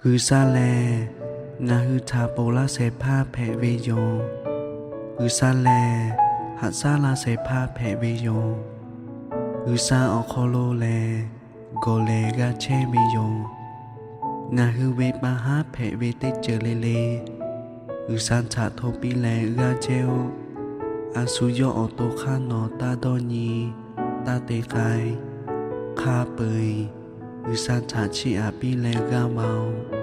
G'uiˬsha lehˬ, ngaˬ hui htaꞈ ponˬ laˇ shehˍ hpaˇ hpehꞈ ve yoˬ. G'uiˬsha lehˬ, haꞈ shaˉ laˇ shehˍ hpaˇ hpehꞈ ve yoˬ. G'uiˬsha awˬ hk'aw lo lehˬ, gawˬ lehˬ g'a chehˇ ve yoˬ. Ngaˬ hui ve pa haˉ hpehꞈ ve teˇ ceuˬ le le, G'uiˬsha htaꞈ hto piˇ leh g'aˇ jehˇ-oˆ. A shu yawˇ awˬ to hk'aˇ nawˬ taˇ dawˇ nyi, taˇ te k'ai. Hk'a peu-eˬ G'uiˬsha htaꞈ chiˇ aꞈ piˇ leh g'aˇ va-oˆ.